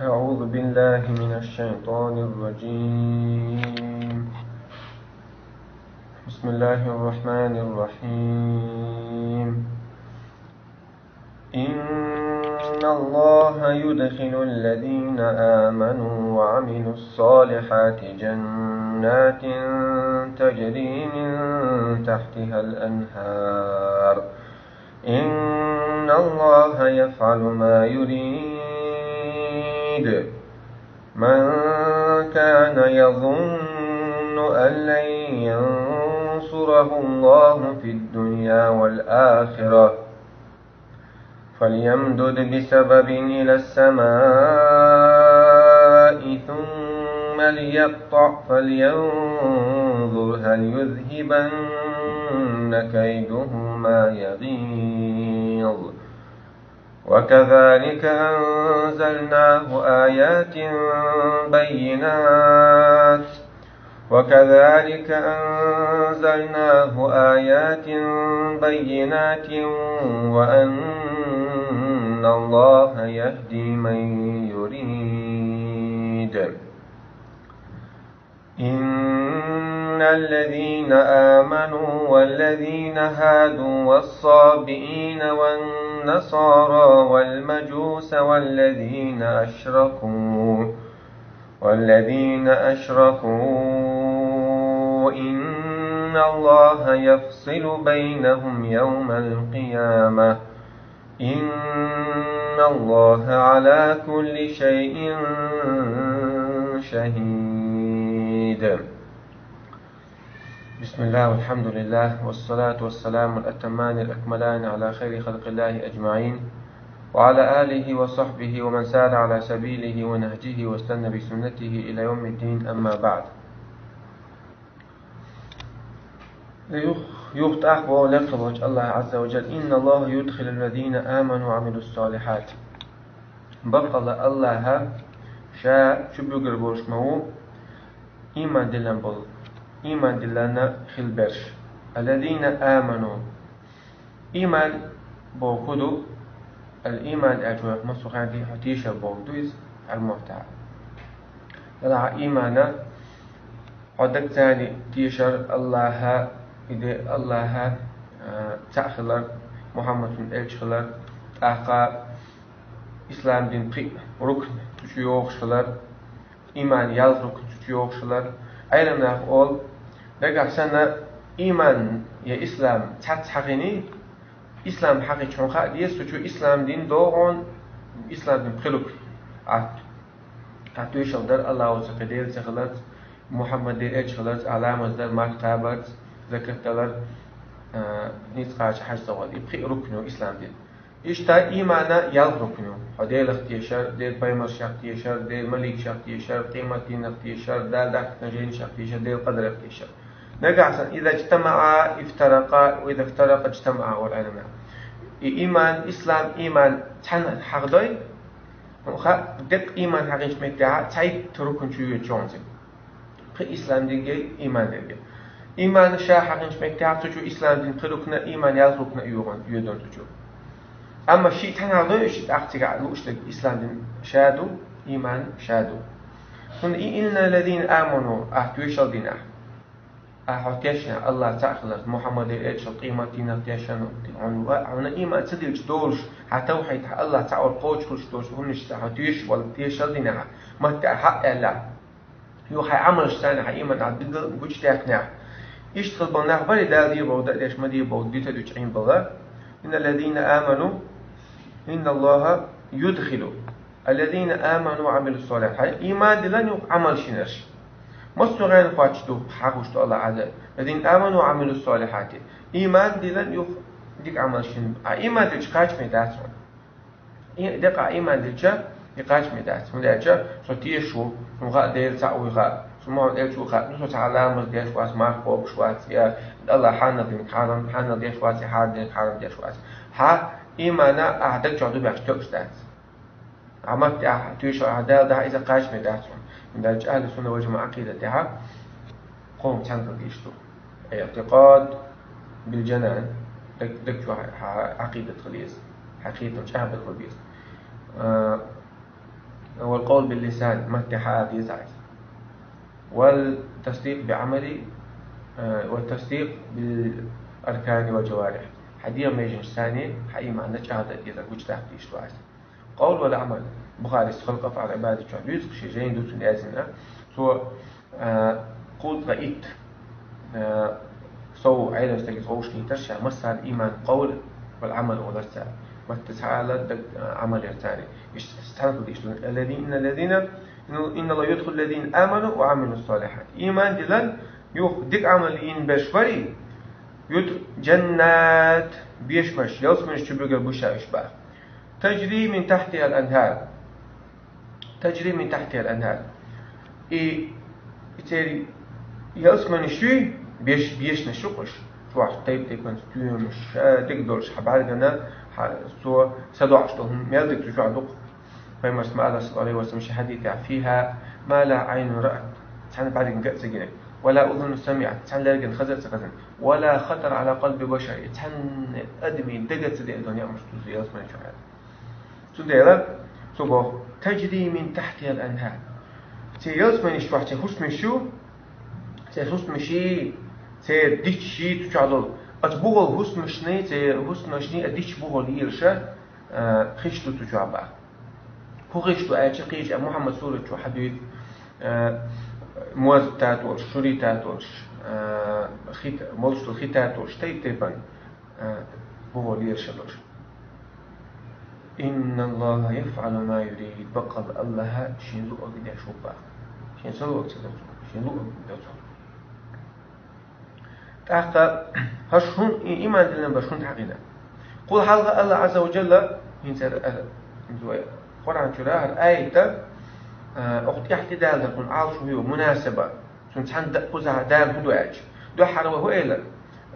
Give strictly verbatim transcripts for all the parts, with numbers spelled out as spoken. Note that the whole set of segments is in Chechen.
أعوذ بالله من الشيطان الرجيم. بسم الله الرحمن الرحيم. إن الله يدخل الذين آمنوا وعملوا الصالحات جنات تجري من تحتها الأنهار. إن الله يفعل ما يريد. من كان يظن أن لن ينصره الله في الدنيا والآخرة فليمدد بسبب إلى السماء ثم ليقطع فلينظر هل يذهبن كيده ما يغيظ. وكذلك أنزلناه آيات بينات وكذلك أنزلناه آيات بينات وأن الله يهدي من يريد. إن الذين آمنوا والذين هادوا والصابئين والنصارى والمجوس والذين أشركوا والذين أشركوا إن الله يفصل بينهم يوم القيامة إن الله على كل شيء شهيد. بسم الله والحمد لله والصلاة والسلام الأتمان الأكملان على خير خلق الله أجمعين وعلى آله وصحبه ومن سار على سبيله ونهجه واستنى بسنته إلى يوم الدين، أما بعد. Юх-, юхатӀехьа боху лекха волчу АллахӀа Ӏазза ва Жалла: «Инна Аллаха юдхилу ллазина аману ва Ӏамилу ссалихьати». Баккъалла АллахӀа Ша чу буьгур болуш ма ву, ийман диллина болу, ийман диллина хила берш. Аллазина аману. Ийман бохург ду, ал-ийман аьлча вайх массо а хьаьнга хьо тешар бохург ду иза, хьармотта. Делахь иймана хьо дагца тешар АллахӀа, и де АллахӀа, а, цхьаъ хилар, Мухьаммад цуьнан элча хилар, тӀаккха ислам дин кхин а рукн цу чу йогӀуш хилар, ийман ялх рукн цу чу йогӀуш хилар. Ӏеламнаха олу, дагахь санна ийман я ислам цхьацца хьахийний, ислам хьахийча хьуна хаа деза, цу чу ислам дин догӀу, ислам дин пхи рукн. Ахь, ахь тоьшалла дар АллахӀ воцург кхин Дела ца хиларца, Мухьаммад Делан элча хиларца, ахь ламаз дар, марха кхабарца, закат далар, а, ницкъ кхача, хьаьж ца гӀор. И пхи рукн ю ислам дин. Иштта иймана ялх рукн ю: хьо Делах тешар, Делан пайхамаршех тешар, Делан маликашех тешар, къематдийнах тешар, Дала дахкийтина жайнашех тешар, Делан къадарах тешар. Нагахь санна, иза жтамаӀа ифтаракъа, ва иза ифтаракъа жтамаӀа, олу Ӏеламнаха. И ийман, ислам, ийман цхьаьна хьахдой, хьуна хаа, деккъа ийман хьахийчу меттехь цхьайтта рукн чу йоьду чохь цуьнан. Кхин ислам динге, ийман динге. Ийман ша хьахийчу меттехь цу чу ислам дин пхи рукна, ийман ялх рукна йоьду, йоьду цу чу. Амма шиъ цхьаьна хьахдой, уьш тӀаккха цигахь лууш дерг ислам дин ша ду, ийман ша ду. ХӀунда и инна ллазина аману, ахь тоьшалла дина ахь. Ахь хьо тешна АллахӀ цхьаъ хиларца, Мухьаммад Делан элча хиларца, къематдийнах тешна, хьуна ва-, хьуна ийман ца диллича долуш, хьан тавхьид, хьан АллахӀ цхьаъ вар кхочушдолуш долуш хӀуманаш цхьа хьо тоьшалла, тоьшалла дина ахь, матта ахь хьаъ аьлла. Юха хьайн Ӏамалш санна хьан ийман ахь дигал гучудаьккхинехь. Иштта хила болу нах барий, Дала дийр бохург дан а деш, ма дийр бохург дита а дуьтуш Ӏийна бала. Инна ллазина аману, инна Аллаха юдхилу. Аллазина аману ва Ӏамилу ссалихьати. Ийман диллина юха Ӏамалш йинарш. Массо а гӀенахошна ду, хьахуш ду АллахӀа Ӏазза. Аллазина аману ва Ӏамилу ссалихьати. Ийман диллина юха дика Ӏамалш йина. Ахь ийман диллича кхачаме дац хьуна. И, декъа ийман диллича, и кхачаме дац. ХӀунда аьлча со тешаш ву, суна хаьа Дела цхьаъ вуй хаьа, суна Мухьаммад элча вуй хаьа, ну со цхьа ламаз деш вац, марха кхобуш вац, я АллахӀа хьанал динарг хьарам, хьанал деш вац, я хьарам динарг хьарам деш вац. Хьан иймана ахь даг чохь ду баьхча тоьуш дац. Ахь матта ахь тоьшалла ахь Дала дахь, иза кхачаме дац хьуна. ХӀунда аьлча ахьлу сунна вал жамаӀа Ӏакъидатехь кхо хӀума цхьаьна хила дезаш ду. Иътикъад бил жанан, даг, даг чохь хьан Ӏакъидат хила еза, хьан кхетам чӀагӀбар хила беза. А, والقول باللسان, матте хьаала деза хьайца. والتصديق بعمل, э, والتصديق بالأركان والجوارح. Хьа дегӀа меженашца, хьа иманна чӀоагӀа деза, гучадаккха дезаш ду хьайца. قول ولا عمل. Бухарис «Халкъу афӀӀал Ӏибад» чу дуьйцу, ши жайна ду цунна яздина. Цо, э, кхузткъеи итт, э, сов Ӏелам стага вовшахкхетар ша, массарна иман къовл вал Ӏамал олар цар. Матте хьаала, даг, э, Ӏамал яр цар. Иштта цхьана хӀама дийш ду: الذين, إن الذين, إن الله يدخل الذين آمنوا وعملوا الصالحات. Иман диллар, юха дика Ӏамал йина берш барий, يدخل جنات, бешамаш, ялсаманеш чу бигар бу ша уьш бах. تجري من تحتها الأنهار. تجري من تحتها الأنهار. И, и церан ялсаманеш юй, беш-, бешанаш ю-кх уьш. Чохь тайп-тайпана стоьмаш, а, дика долуш, хьан бӀаьргана, хьан цо садоӀуш долу хӀума мел дика цу чохь ду-кх. Пайхамарс ма аьлла, саллаллаху Ӏалайхи ва саллам, шен хьадисехь: فيها ما لا عين رأت, цхьана бӀаьргана ган а ца гина, ولا أذن سمعت, цхьана лергана хаза а ца хазна, ولا خطر على قلب بشر, цхьана адамийн дага ца деана долу неӀмаш ду цу ялсаманин чохь. Цундела цо боху: تجري من تحتها الأنهار. Церан ялсаманеш чохь церан хӀусамаш ю, церан хӀусамаший, церан дичаший цу чохь долу. Оцу бухахь хӀусамашний, церан хӀусамашний а дича бухахь лелаш а, хиш ду цу чохь бах. ХӀун хиш ду аьлча, кхечу а Мухьаммад сурат чу хьадуьйцу, а, моза татолаш, шури татолаш, а, хи-, молуш долу хи татолаш, тайп-тайпана, а, бухахь лелаш а долуш. إن الله يفعل ما يريد. Баккъалла АллахӀа шен луъург деш ву бах. Шен ца луъург ца до цо. Шен луъург до цо. ТӀаккха хӀорш хӀун, и-, иман диллина берш хӀунда хьахийна? Кхул хьалха АллахӀ Ӏазза ва Джалла, хӀинца ара, ара, хӀинца вай Къуръан чуьра хӀара аят, а, окху тӀехь тӀедалдар кхунна Ӏалашо хӀу, мунасаба. Цунна цхьаьна да-, кхузахь Дала хӀун ду аьлча. Дуьххьара вай хӀун элира?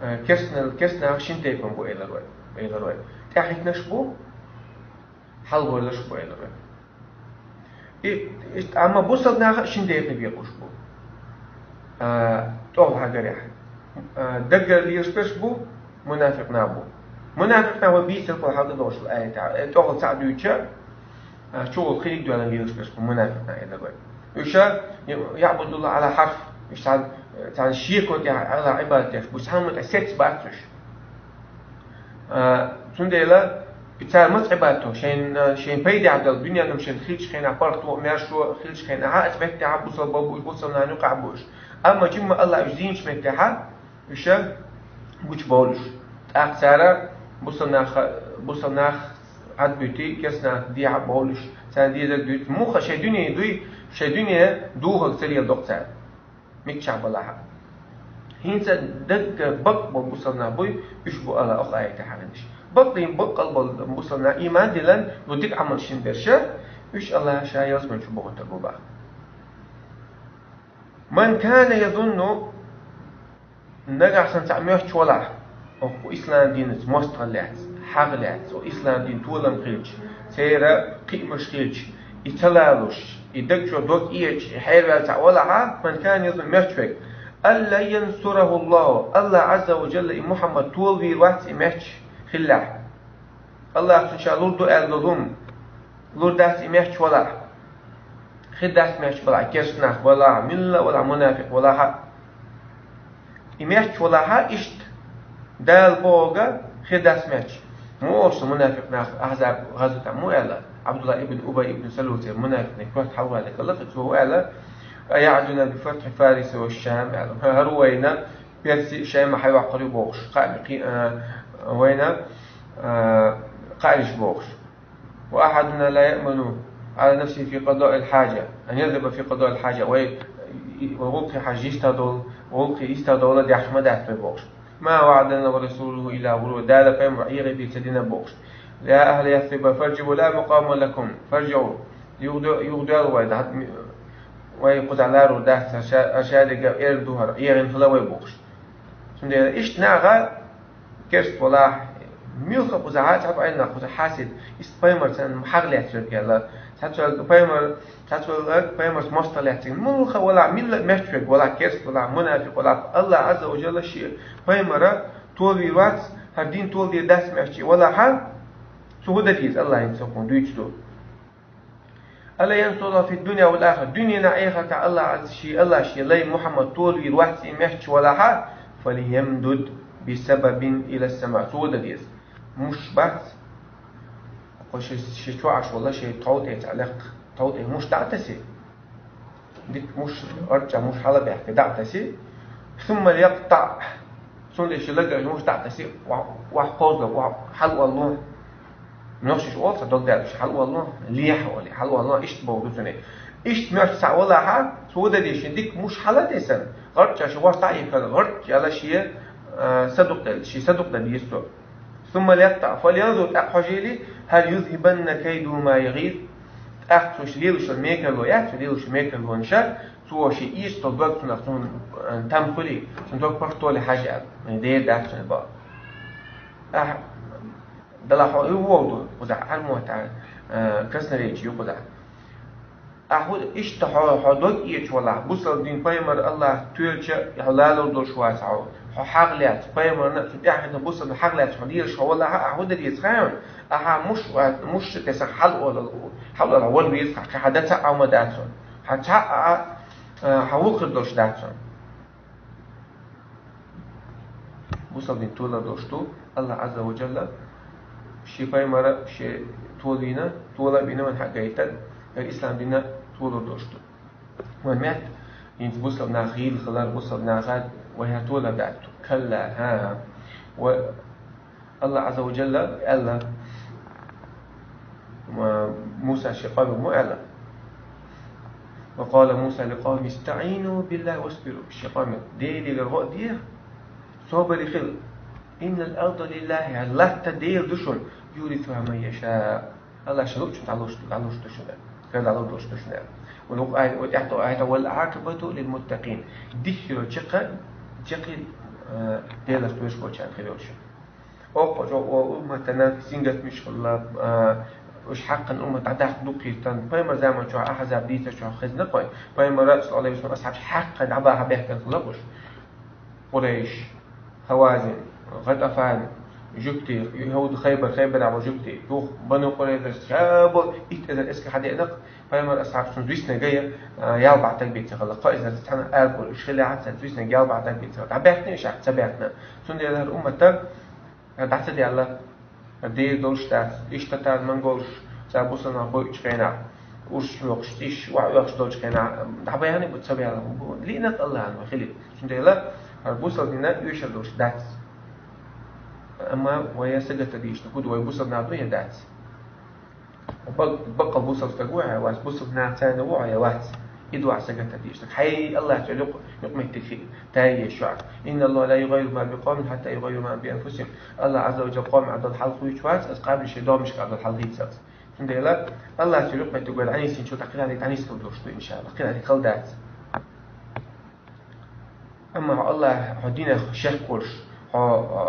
А, керстанал-, керстанаха шина тайпана бу элира вай, элира вай. ТӀаьхьитнаш бу, хьалхалерш бу элира вай. И, и, амма бусалба нах а шина декъе бекъуш бу. А, тӀехула хьагарехь. А, даггара лелаш берш бу, мунафикъ нах бу. Мунафикъ нах вай бийцира кхул хьалха долуш аятехь. Э, тӀехула цхьаъ дуьйцуча, а, чугӀула кхин а доьлла лелаш берш бу мунафикъ нах элира вай. Уьш, يعبدون الله على حرف. Уьш цхьана, цхьана шеко тӀехь АллахӀан Ӏибадат деш бу, цхьамма тӀе сецца бац уьш. А, цундела и цара маца Ӏибадат до, шайн, шайн пайдехь долу дуьненан хӀума шайн хилча хенахь, паргӀато а, маьршо а хилча хенахь, а, оцу меттехь бусалба бу уьш, бусалба нахана юкъахь бу уьш. Амма жимма АллахӀа уьш зийначу меттехь, уьш гучу бовлуш. ТӀаккха цара бусалба нах, бусалба нах Ӏадбуьтий, керстанах дехьа бовлуш, царна дезарг дуьйцу. Муха шайн дуьне дуй, шайн дуьне духарг ца леладо-кх цара. Миччахь балахь а. ХӀинца даггара бакъ болу бусалба нах буй, уьш бу АллахӀа окху аятехь хьахийнарш. Бакъдин баккъал болу бусалба нах, иман диллина, ду дика Ӏамал шина берш, уьш АллахӀа ша ялсамани чу бохуьйтур бу бах. من كان يظن, нагахь санна цхьаъ моьттуш валахь, окху ислам динца мостагӀалла лаьцна, хьагӀ лаьцна, окху ислам дин толам хилча, церан кхиамаш хилча, и ца лалуш, и даг чу дог эцаш, и хьерваьлла цхьаъ валахь, من كان يظن, моьттуш верг, أن لن ينصره الله, АллахӀ Ӏазза ва Джалла и Мухьаммад толавийр вац и моьттуш хиллехь. АллахӀа цунна ша лур ду аьлла долу хӀума лур дац и моьттуш валахь. Хир дац моьттуш балахь, керстанах балахь, милла а валахь, мунафикъ валахь а. И моьттуш валахь а иштта, Дала бохург хир дац моьттуш. Муха олуш ду мунафикъ нах Ахьзаб гӀазотехь муха аьлла? Ӏабдулла ибн Убай ибн Салул церан мунафикъийн коьрта хьалхаваьлларг хилла, цо хӀун аьлла? أيعدنا بفتح فارس والشام аьлла. ХӀара вайна Перси, Шема хьайоккхур ю бохуш, кхаъ-, кхи-, а, вайна, а, кхаъ еш бохуш. وأحدنا لا يأمن على نفسه في قضاء الحاجة، أن يذهب في قضاء الحاجة. Вай, и, вай гӀуллакхе хьажа йистадолу, гӀуллакхе йистадолу дехьа ма дац вай бохуш. ما وعدنا ورسوله إلا غرورا. Дала, пайхамар Ӏехабе ца дина бохуш. يا أهل يثرب فارجعوا لا مقام لكم، فارجعوا. Юхадо-, юхадоьлла вай, дӀа-, вай кхузахь ларо дац, аша-, аша дерг эр ду хӀара, эгӀина хила вай бохуш. Цундела иштта наха керст валахь, муьлхха кхузахь, цхьа пайхамар кхузахь хьасид, иштта пайхамарца хьагӀ лаьцна верг аьлла, цхьацца пайхамар, цхьацца пайхамарца мостагӀа лаьцна, муьлхха валахь, милла а моьттуш верг валахь, керст валахь, мунафикъ валахь, АллахӀ Ӏазза ва Джалла шен пайхамара толавийр вац, хӀара дин толадийр дац моьттуш валахь, цо хӀун дан деза, АллахӀа хӀинца хӀокхунна дуьйцуш ду. ألا ينصره في الدنيا والآخرة. Дуьненахь, эхартахь Аллах Ӏазза, ший Аллах, ший лай Мухьаммад толавийр вац и меттачу валахь, فليمدد بسبب إلى السماء. Цо дан деза. Муш бац. Кхо ши, ши чу Ӏаш вала, ши тхов тӀе цхьа лекха, тхов тӀе муш дӀа а тасий. Дика муш, гӀарчӀа муш хьала баьхка дӀа а тасий. ثم ليقطع. Цундела ши лагара муш дӀа а тасий, вахь, вахь кхозлагӀа, вахь хьалаволлу. Нохчаша олу цхьа дог даьлча, хьалаволлу, лехьа олий, хьалаволлу, иштта бохург ду цуьнан. Иштта моьтту цхьаъ валахь, цо дан деза шен дика муш хьала а тесна, гӀарчӀа ши ворхӀ дӀа а йихкина, гӀарчӀ яла шен, а, садукъ делла, шен садукъ дан деза цо. ثم ليقطع فلينظر, тӀаккха хьожийла, هل يذهبن كيده ما يغيظ. ТӀаккха цо шен лелош йолу мекарло яц, цо лелош йолу мекарлонаш, цо шен эшаш долу дог цунах, цунна, а, там хуьлий, цуьнан дог паргӀатволий хьажа аьлла. Дера дац цуьнан боху. Ахь, делахь хьо и вогӀу ду кхузахь, хьан мотт, а, красноречие ю кхузахь. Ахь хӀу иштта хьо, хьо дог эцаш валахь, бусалба дин пайхамар Аллах тоьлча, хьо лалур долуш вац хьо, хьо хьагӀ лаьцна, пайхамарна а, цу тӀаьхьа хӀитта бусалба хьагӀ лаьцна хьо лелаш хьо валахь, ахь хӀу дан деза хаьий хьуна? Ахьа муш вац, муш а тесна хьалаволла, хьалаволла вала веза хьо, кхин хьан дан цхьа а хӀума дац хьуна. Хьан цхьа а, а, хьан вукхуьр долуш дац хьуна. Бусалба дин толар долуш ду, Аллах Ӏазза ва Джалла шен пайхамар шен толийна, тола а бина вайна хьагайтар, я ислам дин толар долуш ду. Вайн мет, хӀинца бусалба нах гӀийла хилар, бусалба наха вай хӀара толар дац. Калла, хӀа. Ва Аллах Ӏазза ва Джалла аьлла, ма, Муса шен къомах ма аьлла: وقال موسى لقومه استعينوا بالله واصبروا. Шен къомах: Делегара гӀо а де, собаре хила. إن الأرض لله, латта Делан ду шуна, يورثها من يشاء. Аллах шен луучунна дӀалуш, дӀалуш ду шуна. Кара дӀалур долуш ду шуна. Ва лукъ ай-, ва тӀехь тӀо айта: والعاقبة للمتقين. Диххиро чекха, чекхи, э, Делах доьшуш болчарна хир йолуш. Оккхачу умматана сингаттамаш хилла, а, уьш хьаккхана уммат дӀадаккха дукха хӀиттина. Пайхамар заман чохь Ахьзаб дийцар чохь хезна кхой. Пайхамара, саллаллаху Ӏалайхи ва саллам, асхьабаш хьаккхана дӀабаха баьхкина хилла уьш. Къурайш, Хавазин, ГӀатӀафан, жуьгти, ЯхӀуд Хайбар, Хайбарехь болу жуьгти, юха Бану Къурайза, ша бо итт эзар эскар хьадеана, пайхамар асхьабашна виснарг а, а, ялх бӀе стаг бийца хилла. Кхо эзар цхьана арабевлла уьш хиллехь а, цаьрца виснарг ялх бӀе стаг бийца хилла. ДӀабаьхкина уьш, ахь ца баьхкина. Цундела хӀара уммат дӀа ца даьлла, хӀара дийр долуш дац. Иштта татар-монголаш, цара бусалба нах бойучу хенахь, урсаш лоькхуш, цӀиш охьаоьхуш долчу хенахь, дӀабаьхна бу ца баьлла, бу лиънарг Аллахьан вай хили. Цундела хӀара бусалба дин оьшур долуш дац. Амма вай сагатдийш ду, хӀун ду, вай бусалба нах ду я дац? Бак-, баккъал бусалба стаг ву хьо я вац, бусалба нах царна ву хьо я вац. И ду ахь сагатдийш. Хьай, Аллах Цо юкъ-, юкъаметтиг хи-, тайе шуьга. إن الله لا يغير ما بقوم حتى يغيروا ما بأنفسهم. Аллах Ӏазза ва Джалла къоман долу хьал хуьйцуш вац, аса къаьбла шайн домашкахь долу хьал хийцалц. Цундела Аллах Цо юкъаметтиг вай дӀанисйинчул тӀаккха кхин а дика дӀанисдалур долуш ду, иншаллах. Кхин а дика хала дац. Амма хьо Аллах, хьо динах шек волуш, хьо,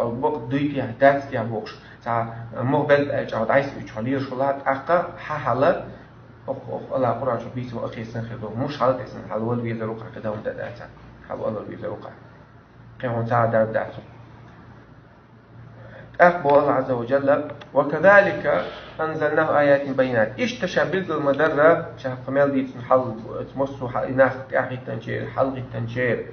хьо бакъ дуй те, дац те бохуш, цхьа мух белла аьлча, хьо дӀасаоьцуш, хьо лелаш валахь, тӀаккха хьан хьал, оху, оху, Аллах Къуръан чу бийцина ахесан хир ду. Муш хьал а тесна, хьал вала везар ву-кх, кхин дан хӀума дан дац, хьал вала везар ву-кх. Кхин хӀума цхьа а дарба дац. ТӀаккха боху Аллах Ӏазза ва Джалла: وكذلك أنزلناه آيات بينات. Иштта ша билгал ма-дарра, ша кху мел дийцина хьал, массо а хьал, и нах тӀаьхьахӀиттинчеран, хьалахӀиттинчеран.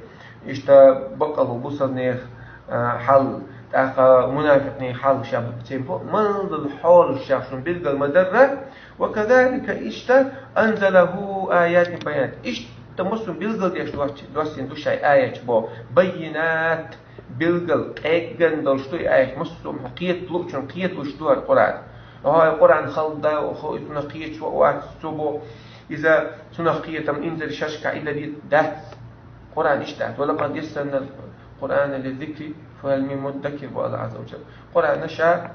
Иштта баккъал бусалба нехан, а, хьал, тӀаккха мунафикъийн хьал ша церан бо-, мел долу хьолаш ша шуна билгал ма-дарра. وكذلك, иштта, أنزله آيات بينات. Иштта массо а билгал деш доссийна ду ша и аяташ боху. بينات. Билггал, къеггина долуш ду и аяташ, массо а хьо кхета луучунна кхеталуш ду хӀара Къуръан. ХӀай Къуръан хала ду, хӀай цунах кхеташ вац цо боху. Иза цунах кхетам инзаре шаьш кхаьчна дац. Къуръан иштта дац. ولقد يسرنا القرآن للذكر فهل من مدكر, боху Аллах Ӏазза ва Джалла. Къуръан ша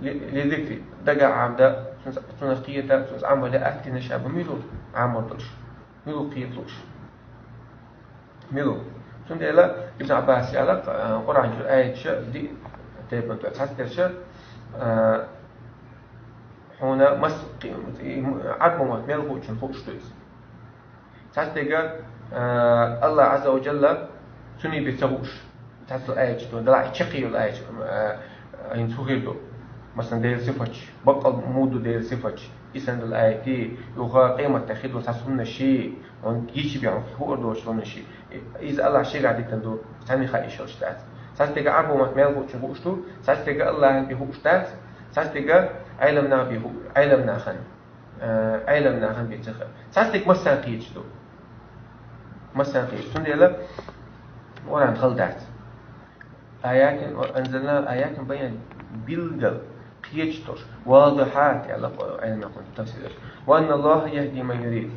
ли-, للذكر, дагахь Ӏамадан, цунах, цунах кхета, цунах Ӏамал ян аттина ша бу мила ву Ӏамор долуш, мила ву кхета лууш. Мила ву. Цундела Ибн Ӏаббаса аьлла, а, Къуръан чуьра аяташ диъ тайпана ду, цхьацца дерш, а, хьуна мас-, кхи-, и, Ӏарбойн мотт мел хуучунна хууш ду иза. Цхьацца дерг, а, Аллах Ӏазза ва Джалла цуьнан бен ца хууш. Цхьацца аяташ ду, делахь чаккхе йолу аяташ, а, хӀинца хӀун хир ду? Масалан, Делан сифаташ, баккъал муха ду Делан сифаташ. Исандал айти, юха къематта хидо сасунна ши, он гичи бян хурдошлуна ши. Из Аллах шига дитан ду, сани ха ишалш дац. Сас тега арбу мат мел хучу гушту, сас тега Аллах би хуш дац, сас тега айлам на би ху, айлам на хан. Э, айлам на хан би цеха. Сас тег массан кичду. Массан кич. Сундела, оран халдац. آيات أنزلنا آيات بينات, билгал, кечтош, واضحات, яла айна кун тафсир. وأن الله يهدي من يريد.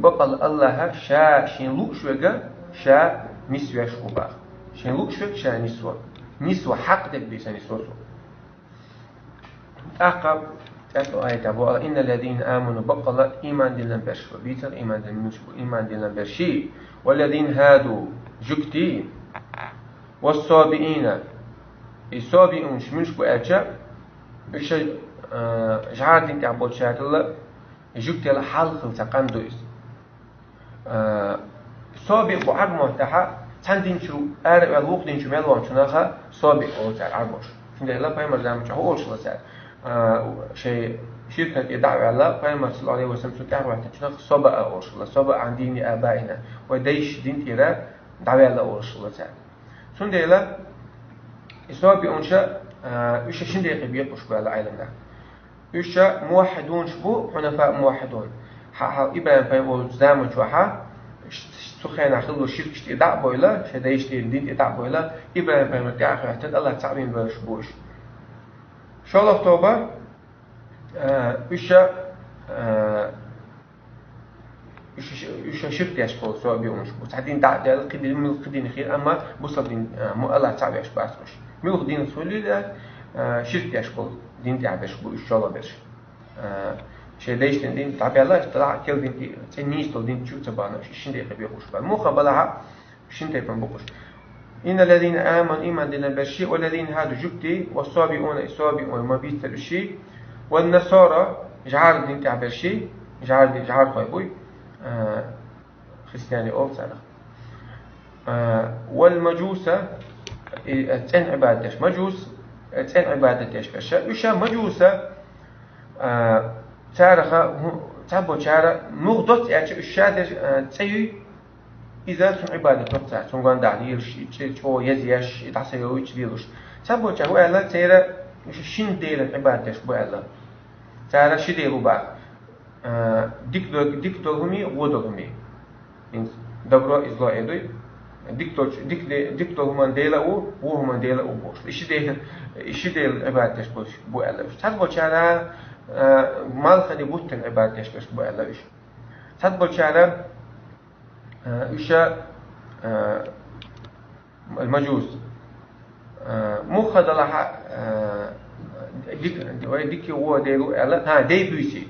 Бакъал Аллаха ша шин луш вега, ша нис веш убах. Шин луш вег ша нисва. Нисва хак дег биса нисва су. Ака, это айта бу, إن الذين آمنوا, бакъала иман дилан берш, битар иман дилан берш, иман дилан берши. والذين هادوا, жукти, والصابئين, и собиун шмюш бу элча, иша, э, жар дин тя бочатла, жуктела хал хил сакан дуис. Э, соби бу арму таха, цан динчу, эр вел вух динчу мел вон чунаха, соби о цар армуш. Шунда ла паймар замуча хо олшла цар. Э, шей ширкат и дава ла, паймар саллаллаху алейхи ва саллям, су тяхвата чунаха, соба а олшла, соба ан дини абаина. Ва дейш дин тира, давяла оршула цар. Сундела, и собиунша, э, уша шиндеке бир ушбала айланда. Уша муахидун шбу, хунафа муахидун. Ха, ха, Ибрахим пайгамбар заман чуаха, сухена хилу ширк шти да бойла, шедейш дин дин да бойла, Ибрахим пайгамбар тяха хатад Аллах цабин бер шбуш. Шолох тоба, э, уша, э, уша, уша ширк яш бол собиунш. Бу цадин да дел, кидин мил кидин хир, ама бусал дин, э, му Аллах цаб яш бас уш. Мил дин сулила, э, ширк яш бол, дин тя беш бу уш шола беш. Э, шедейш дин дин табяла, тала кел дин ти, цен ниш тол дин чу цабана, шин де кабе уш ба. Муха балаха, шин тайпан бу уш. إن الذين آمنوا, иман дилан берши, والذين هادوا, жукти, والصابئون, и собиун, ма битер ши, والنصارى, жар дин тя берши, жар дин, жар хой буй, э, христиане ол цара. Э, والمجوس, и, э, цен ибадат яш. Мажус, э, цен ибадат яш берша. Уша мажуса, э, цараха, ху, цабо чара, мух доц яча уша дер, э, цеюй, иза цун ибадат тоқца, цун ганда лилш, ичи чо ез яш, и даса йович лилуш. Цабо ча, уэла цера, уша шин дерен ибадат яш бу эла. Цара ши деру ба. Э, дик дол-, дик долгуми, во долгуми. Инс, добро и зло эдуй. Дик дол-, дик де-, дик долгуман дела у, вохуман дела у бош. Иши де-, иши дел ибадат яш бош, бу эла. Цад бочара, э, малхани буттен ибадат яш бош, бу эла уш. Цад бочара, э, уша, э, المجوس. Э, муха далаха, э, дик, ой, дики во делу эла. Ха, дей буйси.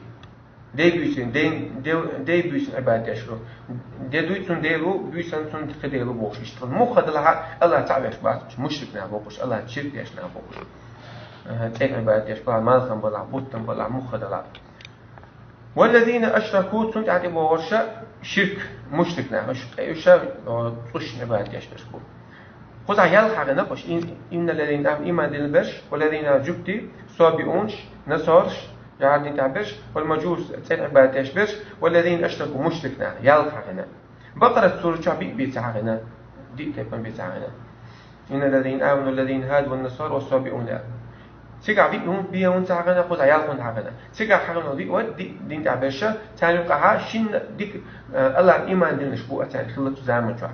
Дей буйси, дей, дей, дей буйси ибадат яшлу. Де дуйцун делу, буйсан цун дики делу бохш. Иштал муха далаха, Аллах цаб яш бас, мушрик на бохш, Аллах ширк яш на бохш. Э, цен ибадат яш ба, малхан бала, буттан бала, муха дала. والذين أشركوا, цун тяти бохша ширк, мушрик на, уш, уша, о, цуш ибадат яш берш бу. Хуза ял хагана, хош, ин, إن الذين آمنوا, иман дил берш, والذين, жукти, собиунш, насорш, жар дин тя берш, والمجوس, цен ибадат яш берш, والذين أشركوا, мушрик на, ял хагана. Бакъара сура ча би, би цагана, ди тепан би цагана. إن الذين آمنوا والذين هادوا والنصارى والصابئون. Цига ви ун, би ун цагана, хуза ял хун хагана. Цига хагана ви, о, ди, дин тя берша, цани къаха, шин дик, э, Аллах иман динш бу, а цани хилла ту заман чуа.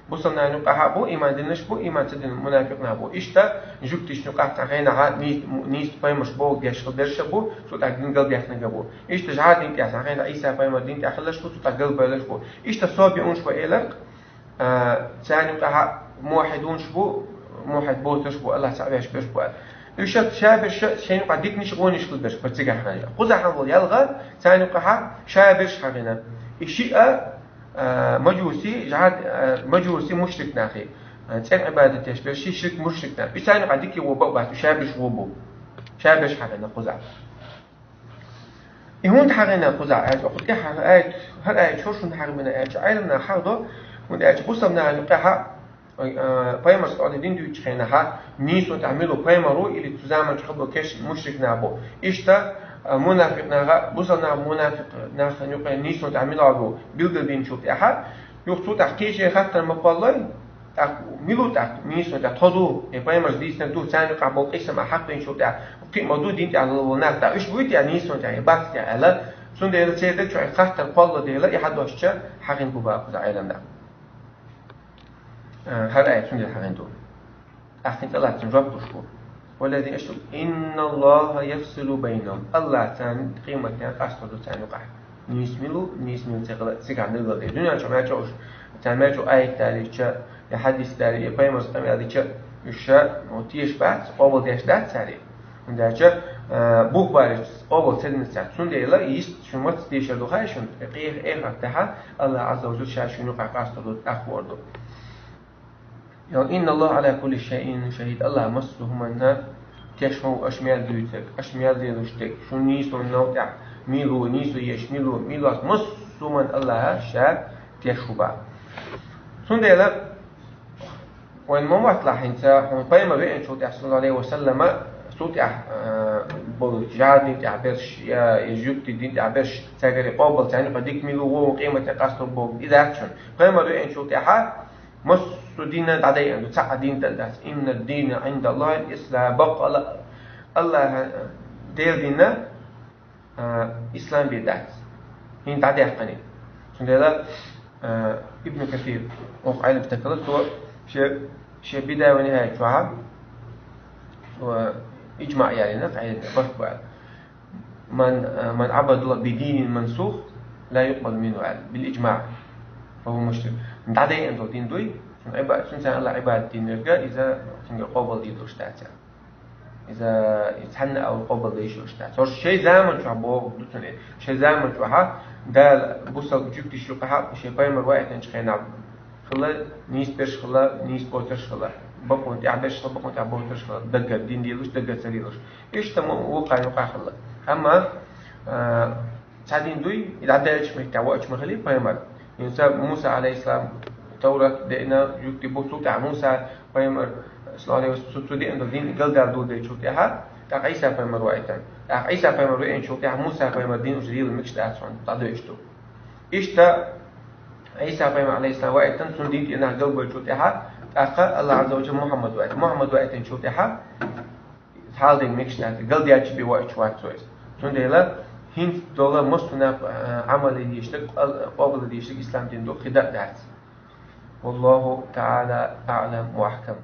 Бусалнану къаха бу, иман динш бу, иман цадин мунафикъ на бу. Ишта, жуктишну къаха цахена ха, нис, нис паймаш бу, геш хил берша бу, су так дин гал бяхна га бу. Ишта жар дин тя цахена, Иса паймар дин тя хилаш бу, су так гал байлаш бу. Ишта собиунш бу элар, Э, цани къаха муахидунш бу, муахид боташ бу, Аллах цаб яш берш бу. Уша цаб берш, шен къа дикниш гониш хил берш, бу цига хана. Хуза хан бол ялга, цани къаха ша берш хагана. Иши а, э, мажуси, жад, э, мажуси мушрик нахи. Э, цен ибадат яш берш, ши ширк мушрик на. И цани къа дики во ба, ба, ша берш во бу. Ша берш хагана хуза. И хун тхагина хуза айт, охуте хар айт, хар айт, шо шун тхагина айт, айлна хардо, хун айт, бусам на айлна къаха, э, паймар сали дин дю чхена ха, нису тамилу паймару или цу заман чхабо кеш мушрик на бо. Ишта, А мунафикъ наха, бусалба наха мунафикъ нахана юкъе нийсонна тӀехьа мила ву билгалдинчул тӀехьа, юха цул тӀехьа кхече хаттар ма кхоллой, тӀаккха мила ву тӀаккха нийсонна тӀехьа, тхо ду, е пайхамарас дийцинарг ду, царна юкъахь болу къийсам а хьакхийначул тӀехьа, кхин а ма ду дин тӀехь лелаш волу нах, тӀаккха уьш буй те нийсонна тӀехьа, е бац те аьлла, цундела церан чохь хаттар кхолло дела, и хьадоссича хьахийна бу бакъ кхуза Ӏелам нах. Э, хӀара аят цундела хьахийна ду. ТӀаккха хӀинца АллахӀа цунна жоп луш ву. Валлази ашту, инна Аллаха яфсилу байнахум. АллахӀа царна къематдийнахь къастор ду царна юкъахь. Нийса мила ву, нийса мила ца хила, цигахь билгалдеш. Дуьнен чохь маьрча уьш, царна маьрча аят далийча, я хьадис далийча, я пайхамарс къамел дийча, уьш ша, ну, теша бац, къобал деш дац цара. ХӀунда аьлча, э, бух барийча къобал ца дина цара. Цундела йист шун маца дешар ду хаьий шуна, тӀаккха эхарт тӀехь АллахӀ Ӏазза ва Жалла ша шуна юкъахь къастор ду, тӀаккха хӀор ду. Йо, инна Аллаха Ӏала кулли шайин шахид. АллахӀ массо а хӀуманна теш ма ву, аша мел дуьйцург, аша мел лелош дерг, шун нийсонна новкъа тӀехь мила ву, нийсо еш мила ву, мила вац, массо а хӀуманна АллахӀа ша теш ву боху. Цундела вайн ма мотталахь хӀинца, хьуна пайхамар веанчул тӀехь, саллаллаху Ӏалайхи ва саллама, цул тӀехь, э, болу жӀар дин тӀехь берш, я, я жуьгти дин тӀехь берш, цаьргара къобал, царна юкъахь дика мила ву, вон къематдийнахь къастор боху, и дац шуна. Пайхамар веанчул тӀехьа, массо а динна дӀадайъина ду, цхьа а дин дала дац. Инна ад-дина Ӏинда Аллахи ал-ислам. Баккъала АллахӀа, Делан динна, а, ислам бен дац. ХӀинца дӀадаьккхина. Цундела, а, Ибн Касир, оха Ӏелам стаг хилла, цо шен, шен Бидая ва Нихая чохь, цо иджмаъ ялийна, къаьлла барт бу аьлла. Ман, ман Ӏабадаллаха би динин мансух, ла юкъбалу минху аьлла, бил иджмаъ. Фа хува мушрик. ДӀадайъина долу дин дуй, цуьнан Ӏиба-, цуьнан царна АллахӀ Ӏибадат дина верг, иза цуьнга къобал дийр долуш дац аьлла. Иза, иза цхьанна а къобал деш долуш дац. ХӀорш шайн заман чохь боху ду цуьнан. Шайн заман чохьа Дала бусалба жуьгташ юкъахьа шен пайхамар ваийтинчу хенахь хилла, нийса берш хилла, нийса боцурш хилла, бакъонна тӀехь берш хилла, бакъонна тӀехь боцурш хилла, даггара дин лелош, даггара ца лелош. Иштта ма вукхарна юкъахь хилла. Амма, а, цхьа дин дуй, и дӀадаьллачу меттехь воуьйтуш ма хили пайхамар. ХӀинца Муса, Ӏалайхиссалам, Таврат деана, жуьгти бу, цул тӀаьхьа Муса пайхамар, саллаллаху Ӏалайхи ва саллам, цу, цу деана долу дин галдаьлла дуьйлучул тӀаьхьа, тӀаккха Ӏийса пайхамар ваийтина. ТӀаккха Ӏийса пайхамар веанчул тӀаьхьа Муса пайхамар дин уьш лела мегаш дац хьуна, дӀадоьдуш ду. Иштта Ӏийса пайхамар, Ӏалайхиссалам, ваийтина, цуьнан дин тӀе нах галбойтучул тӀаьхьа, тӀаккха АллахӀ Ӏазза ва Жалла Мухьаммад ваийтина. Мухьаммад ваийтинчул тӀаьхьа, хьалдина мегаш дац, галдаьллачу бен воуьйтуш вац цо иза. Цундела хӀинца долу массо а нах, а, Ӏамал дийшнарг, къа-, къобал дийшнарг ислам дин ду, кхин дакъа дац. Валлаху таӀала аӀлам ва ахькам.